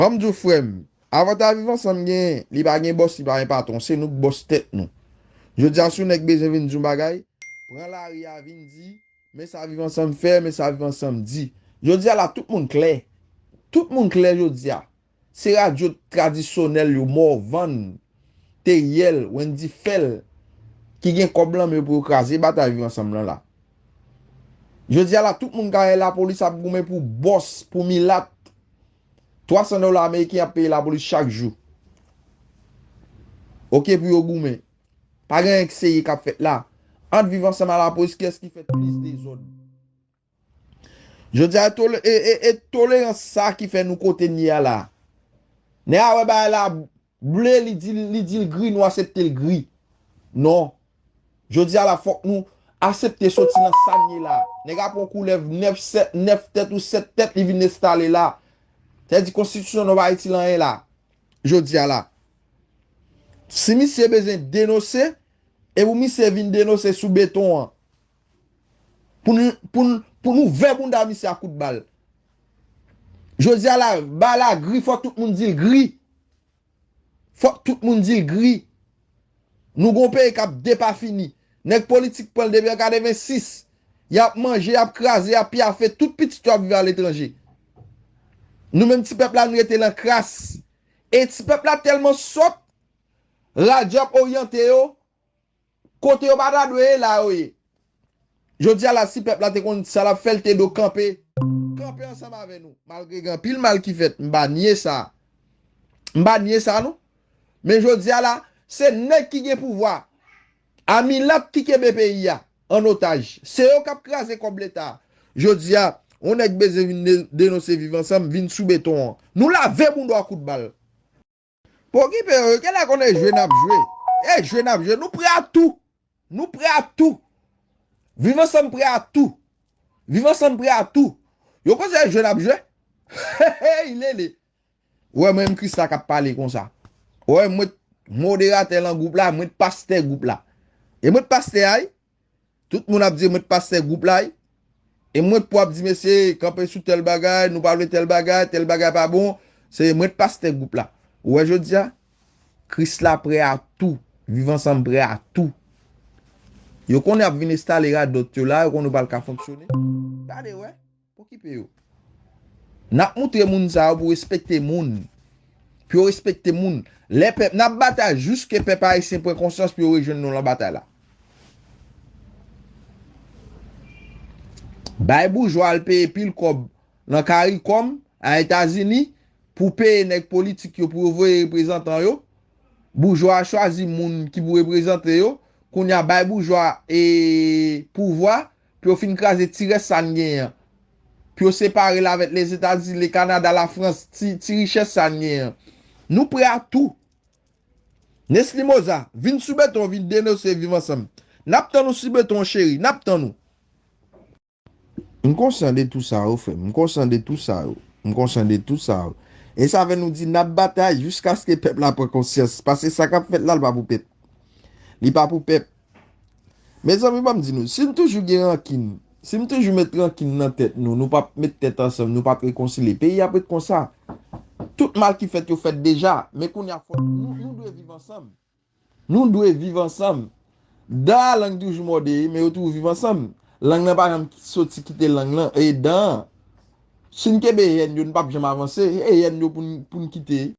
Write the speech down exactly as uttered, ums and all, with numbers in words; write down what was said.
An m di w frè m, avantaj Viv Ansanm genyen, li pa gen bòs, li pa gen patwon, se nou k bòs tèt nou. Jodi a si yon nèg bezwen vin di yon bagay, pran lari a vin di, men sa Viv Ansanm fè, men sa Viv Ansanm di. Jodi a la tout moun klè. Tout moun klè jodi a. Se radyo tradisyonèl yo, Morvan, Teriel, Wendy Phèl, ki gen kòb lan men yo pou yo kraze batay Viv Ansanm lan la. Jodi a la tout moun ka wè lapolis ap goumen pou bòs, pou milat. Twa san dola ameriken ap peye lapolis chak jou. Oke pou yo goumen. Pa gen anyen k serye k ap fèt la. Ant Viv Ansanm a lapolis kiyès ki fè plis dezòd? Jodi a tole, e, e, e tolerans sa ki fè nou kote n ye a la. Nèg a wè bagay la ble, li di, li di l gri, nou aksepte l gri. Non. Jodi a la fòk nou aksepte soti nan sa n ye la. Nèg a pran koulèv nèf sèt, nèf tèt ou sèt tèt, li vin enstale la. Sa vle di konstitisyon nou pa itil anyen la. Jodi a la. Si misye bezwen denonse, e pou misye vin denonse sou beton an. Pou nou, pou nou, pou nou ouvè bounda misye a kout bal. Jodi a la, bal la gri, fò tout moun di l gri. Fòk tout moun di l gri. Nou gon peyi k ap depafini. Nèg politik pran l depi an katrevensis. Y ap manje, y ap kraze, y ap pyafe, tout pitit yo ap viv aletranje. Nou menm ti pèp la, nou rete nan kras. E ti pèp la tèlman sòt, radyo ap oryante yo, kote yo pa ta dwe ye la yo ye. Jodi a la, si pèp la te konn sa l ap fè, l te dwe kanpe. Kanpe ansanm avè nou. Malgre gen anpil mal ki fèt, m pa nye sa. M pa nye sa non. Men jodi a la, se nèg ki gen pouvwa, a milat ki kenbe peyi a an otaj. Se yo k ap kraze kòb leta. Jodi a, yon nèg bezwen vin de- denonse Viv Ansanm, vin sou beton an. Nou lave bounda w a kout bal. Pokipe yo, yo genlè konnen jwe n ap jwe. E jwe n ap jwe, nou prè a tou. Nou prè a tou. Viv Ansanm prè a tou. Viv Ansanm prè a tou. Yo panse se jwe n ap jwe? Hey, lele. Ou wè mwen menm Krisla k ap pale konsa. Ou wè mwen t moderatè lan gwoup la, mwen t pastè gwoup la. E mwen t pastè a wi. Tout moun ap di mwen t pastè gwoup la wi. E mwen t pou ap di mesye, kanpe sou tèl bagay, nou pa vle tèl bagay, tèl bagay pa bon. Se mwen t pastè gwoup la. Ou wè jodi a? Krisla prè a tou. Viv Ansanm prè a tou. Yo konnen ap vin enstale radòt yo la, yo konnen yo pral ka fonksyone. Gade wè. Pokipe yo. N ap moutre moun sa yo pou respekte moun. Pou yo respekte moun. Lè pèp, n ap batay jiske pèp ayisyen pran konsyans pou yo rejwenn nou lan batay la. Bay boujwa al peye pil kòb lan Karikòm, a Etazini, pou peye nèg politik yo pou yo voye reprezantan yo. Boujwa a chwazi moun ki pou reprezante yo. Kounye a bay boujwa e pouvwa pou yo fin kraze ti rès sa n genyen an. Pou yo separe l avèk Lezetazini, Lekanada, Lafrans, ti, ti richès sa n genyen an. Nou prè a tou. Nesly Moza, vin sou beton, vin denonse Viv Ansanm. N ap tann ou sou beton, cheri, n ap tann ou. M konsyan de tou sa yo, frè m. M konsyan de tou sa yo. M konsyan de tou sa yo. E sa fè nou di n ap batay jiskaske pèp la pran konsyans. Paske sa k ap fèt la, l pa pou pèp. Li pa pou pèp. Mezanmi, ban m di nou, si n toujou gen rankin, si n toujou met rankin nan tèt nou, nou p ap met tèt ansanm, nou p ap rekonsilye, peyi a ap ret konsa. Tout mal ki fèt yo fèt deja, men kounye a fòk nou, nou dwe viv ansanm. Nou dwe viv ansanm. Dan a lang toujou mòde, men yo toujou viv ansanm. Lang nan pa janm soti kite lang nan, e dan an. Si n kenbe hèn yo, n p ap janm avanse. E hèn yo pou n, pou n kite.